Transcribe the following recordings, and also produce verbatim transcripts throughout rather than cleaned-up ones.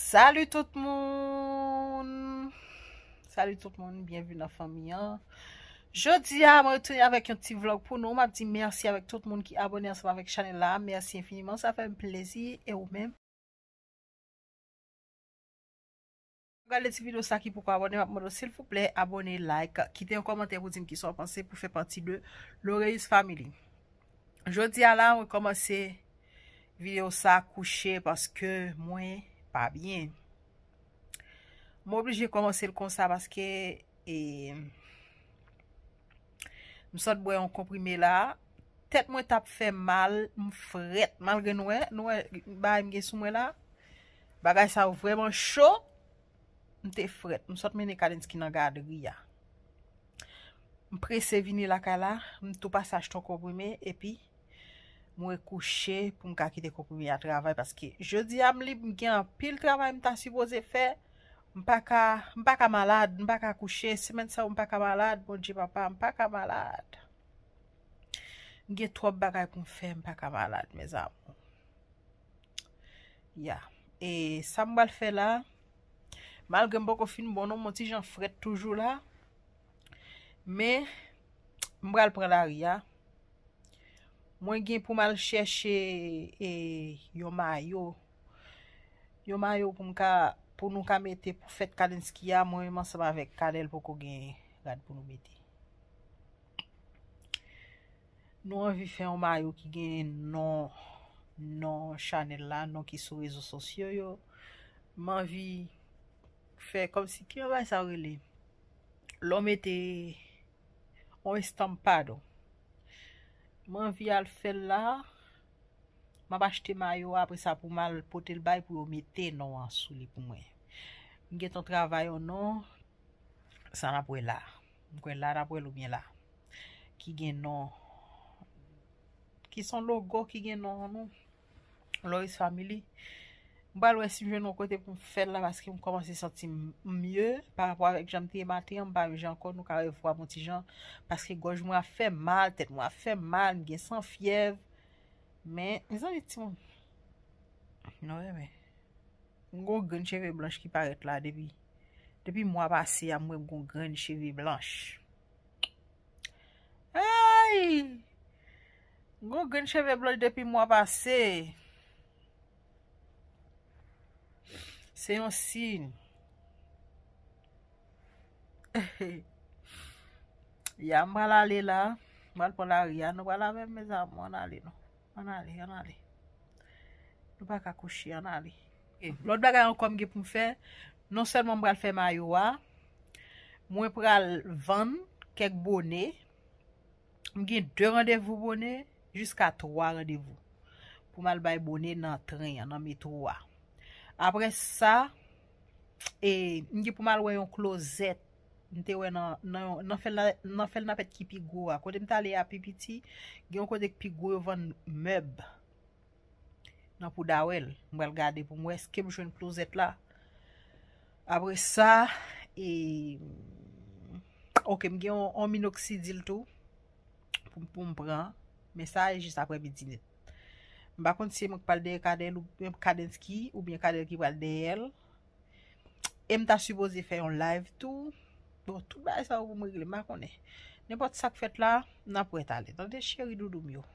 Salut tout moun! Salut tout moun, byenvini nan fanmi an. Jodi a, mwen retounen avèk yon ti vlog pou nou. M ap di mèsi avèk tout moun ki abòne ansanm avèk chanèl la. Mèsi enfiniman, sa fè m plezi. E ou menm? Gade ti videyo sa ki poko abòne, m ap mande w silvouplè abòne, like, kite yon kòmantè pou di m kisa w panse pou fè pati de Loreus Family. Jodi a la, mwen kòmanse videyo sa kouche paske mwen pa byen. Mwen oblije kòmanse l konsa paske, e, m sot bwè yon konprime la. Tèt mwen t ap fè mal, m frèt. Malgre nou wè, nou wè bagay m gen sou mwen la. Bagay sa yo vrèman cho. M te frèt. M sot mennen Kadensky nan gadri a. M prese vini lakay la, m tou pase achte yon konprime, epi mwen kouche pou m ka kite konprime a travay, paske jodi a m lib, m gen anpil travay m ta sipoze fè. M pa ka, m pa ka malad, m pa ka kouche. Semèn sa yo, m pa ka malad, Bondye papa, m pa ka malad. M gen twòp bagay pou m fè, m pa ka malad, mes amours. Ya. E sa m pral fè la, malgre m poko fin bon non, m on ti jan frèt toujou la. Men, m pral pran lari a. Mwen gen pou m al chèche, e, yon mayo. Yon mayo pou m ka, pou nou ka mete pou fèt Kadensky a, mwen menm ansanm avèk Kadel poko gen rad pou nou mete. Nou anvi fè yon mayo ki gen non, non chanèl la, non ki sou rezo sosyo yo. M anvi fè kòmsi, ki yon bagay sa yo rele? Lè w mete yon estampado. M anvi al fè l la. M ap achte mayo a, apre sa pou m al pote l bay pou yo mete non an sou li pou mwen. M gentan travay yon non. Sa n ap wè la. M kwè la n ap wè l oubyen la. Ki gen non. Ki son logo ki gen non an nou. Loris Family. M pral wè si m jwenn yon kote pou m fè l la paske m kòmanse santi m mye pa rapò avèk jan m te ye maten an. M pa menm jan ankò, nou ka wè vwa m yon ti jan. Paske gòj mwen ap fè mal, tèt mwen ap fè mal, m gen san fyèv. Men, mezanmi, timoun. Nou renmen. M gon grenn cheve blanch ki parèt la depi, depi mwa pase a, m wè m gon grenn cheve blanch. Ay! M gon grenn cheve blanch depi mwa pase. Se yon siy. Ya, m pral ale la. M pral pran lari a. Nou pral avè m, mezanmi. Ann ale, non. Ann ale, ann ale. Nou pa ka kouche, ann ale. Ok. Lòt bagay ankò m gen pou m fè, non sèlman m pral fè mayo a, mwen pral vann kèk bone. M gen de randevou bone, jiska twa randevou. Pou m al bay bone nan tren an, nan metwo a. Apre sa, e, m gen pou m al wè yon klozèt. M te wè nan, nan, nan fèl, nan fèl napèt ki pi gwo a. Kote m t ale a pi piti, gen yon kote ki pi gwo yo vann mèb. Nan Poudawèl. M pral gade pou m wè èske m jwenn klozèt la. Apre sa, e, ok, m gen yon, yon minoksidil tou pou, pou m pran. Men sa e jis aprè midi nèt. M pa konn si se mwen k pral dèyè Kadèl oubyen Kadensky oubyen Kadèl ki pral dèyè l. E m ta sipoze fè yon live tou. Bon, tout bagay sa yo pou m regle, m pa konnen. Nenpòt sa k fèt la, n ap wè talè. Tande cheri doudou m yo.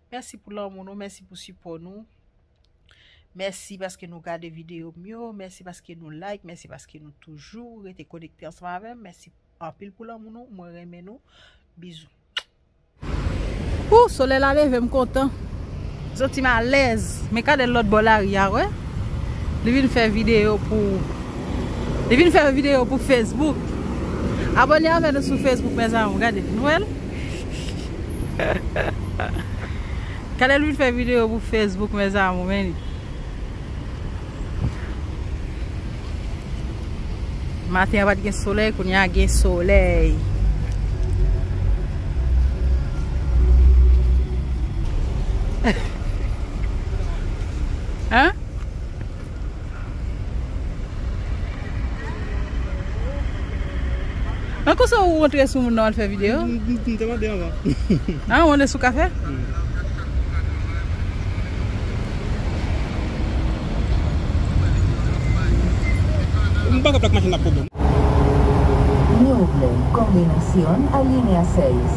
Mèsi pou lanmou nou, mèsi pou sipò nou. Mèsi paske nou gade videyo m yo, mèsi paske nou like, mèsi paske nou toujou rete konekte ansanm avè m. Mèsi anpil pou lanmou nou, mwen renmen nou. Bizou. Ou, solèy la leve, m kontan. Soti m alèz. Men Kadèl lòt bò lari a, wè. Li vin fè videyo pou, li vin fè videyo pou Facebook. Abòne avè nou sou Facebook, mes amours. Gade, nou wè l? Kadèl vin fè videyo pou Facebook, mes amours, men li. Maten an pa t gen solèy, kounye a gen solèy. Hein? Nan kosa ou rantre sou moun nan w al fè videyo? M, m, m te mande anvan. Ah, ou rantre sou kafe? Wi. M pa ka plak machin ap pwoblèm. Noble, combinación a línea seis.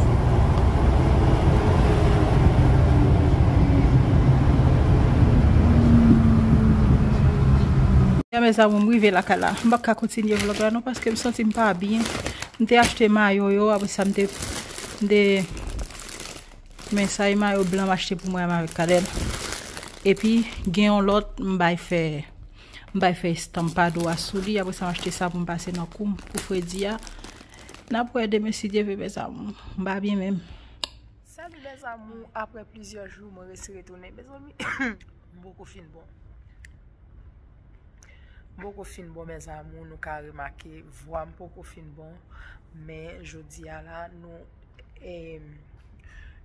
Ya, mes amours, m rive lakay la. M pa ka kontinye vlog la non, paske m santi m pa byen. M te achte mayo yo, apre sa m te, m te, men sa e mayo blan m achte pou mwen avèk Kalèb. Epi, gen yon lòt, m bay fè, m bay fè estampado a sou li, apre sa m achte sa pou m pase nan kou m, pou fredi a. N ap wè demen si Dye vle, mes amours. M pa byen menm. Salut mes amours, apre plizyè jou, mwen resi retounen, mezanmi. M poko fin bon. M poko fin bon, mes amours, nou ka remake, vwa m poko fin bon. Men, jodi a la, nou, em,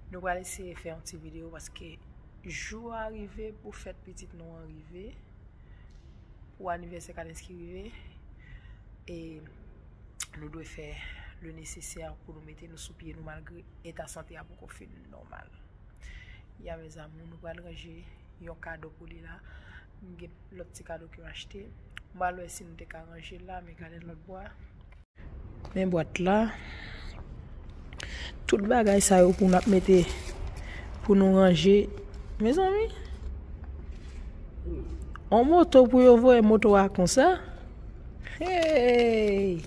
nou pral eseye fè yon ti videyo, paske jou a rive pou fèt pitit nou an rive, pou anivèsè Kadenski rive, e nou dwe fè le nesesè pou nou mete nou sou pye nou, malgre eta sante a poko fin nòmal. Ya, mes amours, nou pral ranje yon kado pou li la. M gen lòt ti kado ke m achte. M pral wè si nou te ka ranje l la, men gade lòt bò a. Men bwat la. Tout bagay sa yo pou n ap mete, pou nou ranje. Mezanmi, on moto pou yo voye moto a konsa. Hey!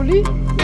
li,